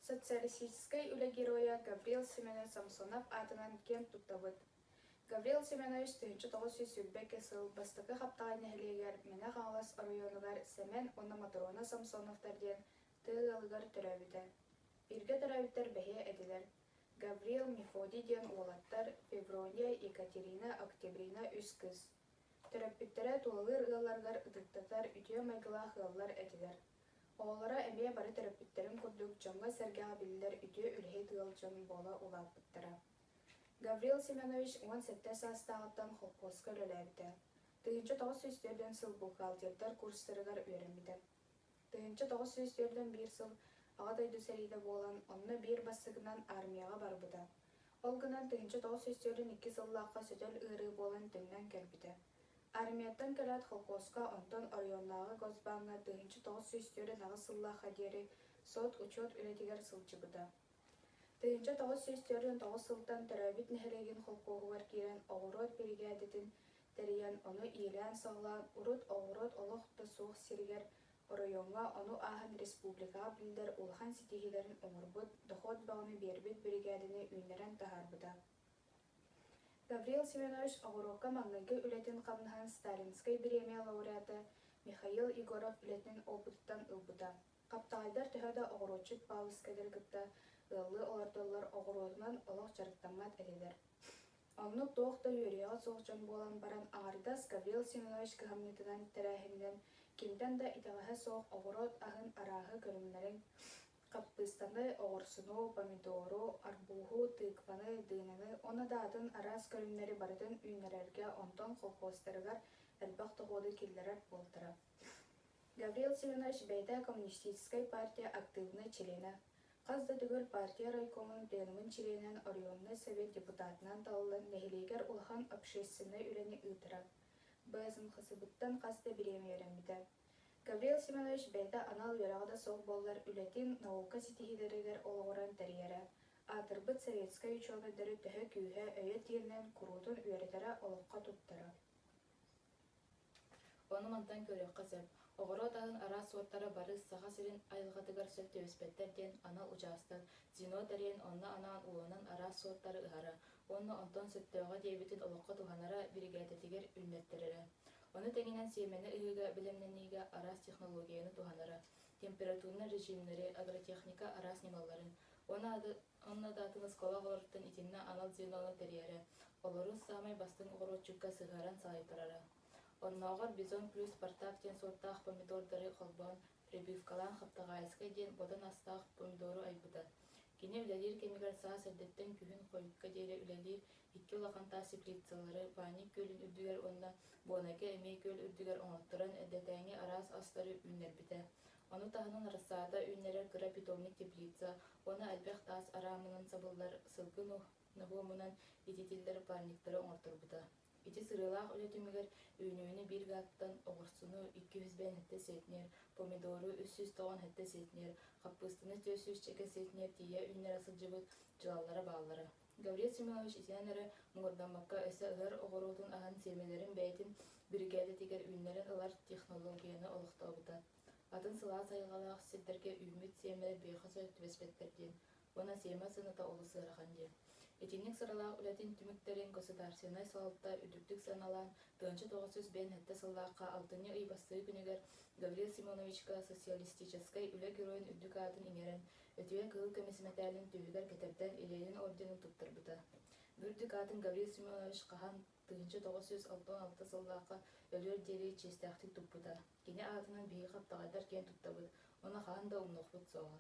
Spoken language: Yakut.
Социалистическай үлэ геройа Гаврил Семенович Самсонов аатынан киэн туттабыт. Гаврил Семенович 1922 сыл Бастакы Хаптаҕай нэһилиэгэр Мэҥэ Хаҥалас оройуонугар Сэмэн уонна Мотуруона Самсоновтар диэн тыа ыалыгар төрөөбүтэ. Бииргэ төрөөбүттэр бэһиэ этилэр: Гаврил, Мефодий диэн уолаттар, Феврония, Екатерина, Октябрина үс кыыс. Төрөппүттэрэ тулалыыр ыалларыгар ытыктатар үтүө майгылаах ыаллар этилэр. Оҕолоро эмиэ бары төрөппүттэрин курдук дьоҥҥо-сэргэҕэ биллэр үтүө үлэһит ыал дьон буола улааппыттара. Гаврил Семенович 17 саастааҕыттан холкуоска үлэлээбитэ. 1904 сыл бухгалтердар курстарыгар үөрэммитэ. 1941 сыл Аҕа дойду сэриитэ буолан, онно биир бастакынан армияҕа барбыта. Ол гынан 1942 сыллаахха сөтөл ыарыы буолан төннөн кэлбитэ. Армияттан кэлээт холкуоска, онтон оройуоннааҕы Госбааҥҥа 1948 сыллаахха диэри сот-учуот үлэтигэр сылдьыбыта. 1949 сылтан төрөөбүт нэһилиэгин холкуоһугар киирэн оҕуруот биригээдэтин тэрийэн, ону иилээн-саҕалаан урут оҕуруот олох да суох сиригэр, оройуоҥҥа, ону ааһан республикаҕа биллэр улахан ситиһиилэрин оҥорбут, дохуот бөҕөнү биэрбит биригээдэни үүннэрэн таһаарбыта. Гаврил Семенович оҕуруокка маҥнайгы үлэтин-хамнаһын Сталинскай бириэмийэ лауреата Михаил Егоров үлэтин опытыттан ылбыта. Хаптаҕайдар төһө да оҕуруотчут Павловскайдары кытта ыаллыы олордоллор оҕуруотунан олох дьарыктаммат этилэр. Оннук туох да үөрүйэҕэ суох дьон буолан баран аҥардас Гаврил Семенович кыһамньытынан тэрээһининэн кимтэн да итэҕэһэ суох оҕуруот аһын арааһы көрүҥнэрин хаппыыстаны, оҕурсуну, помидору, арбуһу, тыкваны, дыняны уонна да атын араас көрүҥнэри барытын үүннэрэргэ онтон колхозтарыгар элбэх дохуоду киллэрэр буолтара. Гаврил Семенович бэйэтэ Коммунистическай партия актыыбынай чилиэнэ, хас да төгүл партия райкомун пленумун чилиэнинэн оройуоннай совет депутатынан талыллан нэһилиэгэр улахан общественнай үлэни ыытара. БСМХСБ-ттан хас да бириэмэ үөрэммитэ. Гаврил Семенович бэйэтэ анал үөрэҕэ да суох буоллар үлэтин наука ситиһиилэригэр олоҕуран тэрийэрэ, аатырбыт советскай учуонайдары төһө күүһэ, өйө тиийэринэн куруутун үөрэтэрэ, олоххо туттара. Ону мантан көрүөххэ сөп, оҕуруот аһын араас суортара бары Саха сирин айылҕатыгар сөп түбэспэттэр диэн анал учаастак, звено тэрийэн онно анаан ууланан араас суортары ыһара уонна онтон сөптөөҕө диэбитин олоххо туһанара биригээдэтигэр үүннэртэрэрэ. Ону тэҥинэн сиэмэни ыһыыга бэлэмнэниигэ араас технологияны туһанара, температурнай режимнэри, агротехника араас ньымаларын уонна да атын оскуола оҕолоруттан итиннэ анал звенону тэрийэрэ, олору саамай бастыҥ оҕуруотчукка сыһыаран салайтарара. Оннооҕор Бизон плюс Спартак диэн суортаах помидордары холбоон прививкалаан Хаптаҕаайыскай диэн бодон астаах помидору айбыта. Кини үлэлиир кэмигэр саас эрдэттэн күһүн хойукка диэри үлэлиир икки улахан таас теплицалары Ваня күөлүн үрдүгэр уонна Буонайга эмиэ күөл үрдүгэр оҥотторон эрдэтээҥи араас астары үүннэрбитэ. Ону таһынан рассада үүннэрэр кыра питомник теплица уонна элбэх таас араамынан сабыллар сылгы ноһуомунан ититиллэр парниктары оҥорторбута. Ити сырыылаах үлэ түмүгэр үүнүүнү биир гааттан оҕурсуну 257 центнер, помидору 397 центнер, хаппыыстаны 400 центнер тиийэ үүннэрэ сылдьыбыт дьылаллара бааллара. Гаврил Семенович итинэн эрэ муҥурдаммакка өссө ыһар оҕуруотун аһын сиэмэлэрин бэйэтин биригээдэтигэр үүннэрэн ылар технологияны олохтообута. Атын сылаас айылҕалаах сирдэргэ үүммүт сиэмэлэр биһиэхэ сөп түбэспэттэр диэн уонна сиэмэ сыаната олус ыарахан диэн. Итинник сыралаах үлэтин түмүктэрин государственнай салалта үрдүктүк сыаналаан 1957 сыллаахха алтынньы ый бастакы күнүгэр Гаврил Семеновичка Социалистическай үлэ геройун үрдүк аатын иҥэрэн, Өтүйэ кыһыл көмүс мэтээлин түөһүгэр кэтэрдэн Ленин орденын туттарбыта. Бу үрдүк аатын Гаврил Семенович хаһан 1966 сыллаахха өлүөр диэри чиэстээхтик туппута. Кини аатынан биһиги хаптаҕайдар киэн туттабыт уонна хаһан да умнуохпут суоҕа.